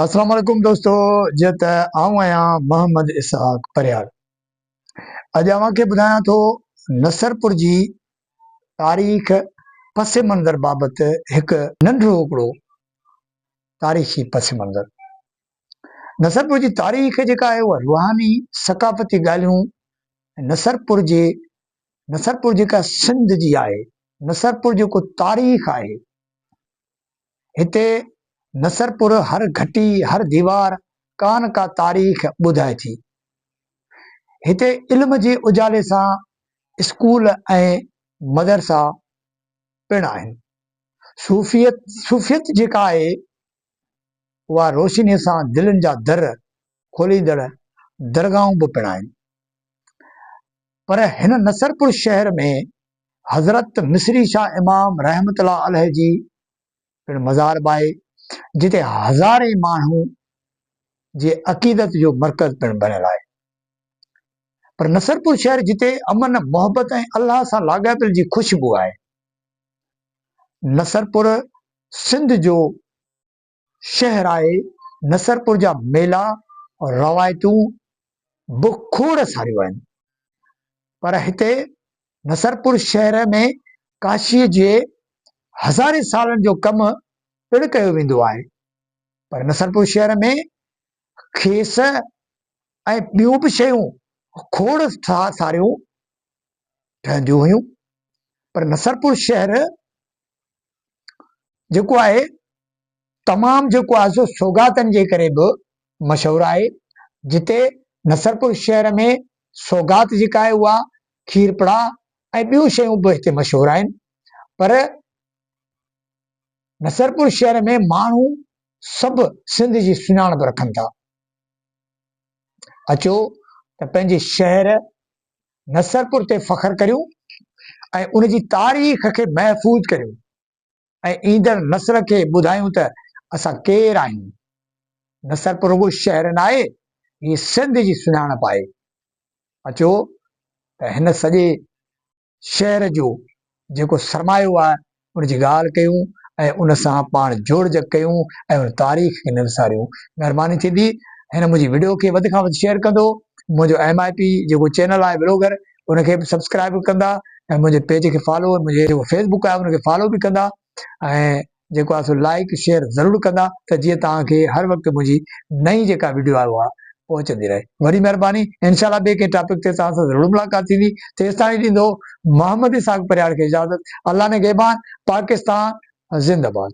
السلام عليڪم دوستو جيئن ته آئون آهيان محمد اسحاق پريال اڄ اوهان کي ٻڌايان ٿو نصرپور جي تاريخ پس منظر بابت هڪ ننڍڙو هڪڙو تاريخي پس منظر نصرپور جي تاريخ جيڪا آهي اها روحاني ثقافتي ڳالهيون نصرپور جي نصرپور جيڪا سنڌ جي آهي نصرپور جيڪو تاريخ آهي هتي نصرپور هر گهٽي، هر ديوار ڪا نه ڪا تاريخ ٻڌائي ٿي. هتي علم جي اجالي سان اسڪول ۽ مدرسا پڻ آهن. صوفيت صوفيت جيڪا آهي اها روشنيء سان دلين جا در کوليندڙ درگاهون به پڻ آهن. پر هن نصرپور شهر ۾ حضرت مصري شاهه امام رحمة الله عليه جي پڻ مزار به آهي، جتي هزارين ماڻهو جي عقيدت جو مرڪز پڻ بڻيل آهي. پر نصرپور شهر جتي امن، محبت ۽ الله سان لاڳاپيل جي خوشبو آهي. نصرپور سنڌ جو شهر آهي، نصرپور جا ميلا، روايتون به کوڙ ساريون آهن، پر هتي نصرپور شهر ۾ ڪاشيء جي هزارين سالن جو ڪم پڻ ڪيو ويندو آهي، پر نصرپور شهر ۾ کيس ۽ ٻيون به شيون کوڙ ساريون ٺهنديون هيون، پر نصرپور شهر جيڪو آهي تمام جيڪو آهي سو سوغاتن جي ڪري به مشهور آهي جتي نصرپور شهر ۾ سوغات جيڪا آهي اها کير پڙا ۽ ٻيون شيون به هتي مشهور آهن پر نصرپور شهر ۾ ماڻهو سڀ سنڌ جي سڃاڻپ رکن ٿا اچو ته پنهنجي شهر نصرپور تي فخر ڪريون ۽ ان جي تاريخ کي محفوظ ڪريون ۽ ايندڙ نسل کي ٻڌايون ته اسان ڪير آهيون. نصرپور رڳو شهر ناهي، هي سنڌ جي سڃاڻپ آهي. اچو ته هن سڄي شهر جو جيڪو سرمايو آهي ان جي ڳالهه ڪيون ۽ ان سان پاڻ جوڙجڪ ڪيون ۽ ان تاريخ کي نه وساريون. مهرباني ٿيندي هن منهنجي وڊيو کي وڌ کان وڌ شيئر ڪندو منهنجو ايم I P جيڪو چينل آهي بلاگر ان کي به سبسڪرائب ڪندا ۽ منهنجي پيج کي فالو ۽ منهنجي جيڪو فيس بڪ آهي ان کي فالو به ڪندا ۽ جيڪو آهي سو لائيڪ شيئر ضرور ڪندا ته جيئن توهان کي هر وقت منهنجي نئين جيڪا وڊيو آهي اها پهچندي رهي وڏي مهرباني انشاء الله ٻئي ڪنهن ٽاپڪ تي توهان سان ضرور ملاقات ٿيندي تيستائين ڏيندو محمد اسحاق پريار کي اجازت الله نگهبان پاڪستان زنده باد.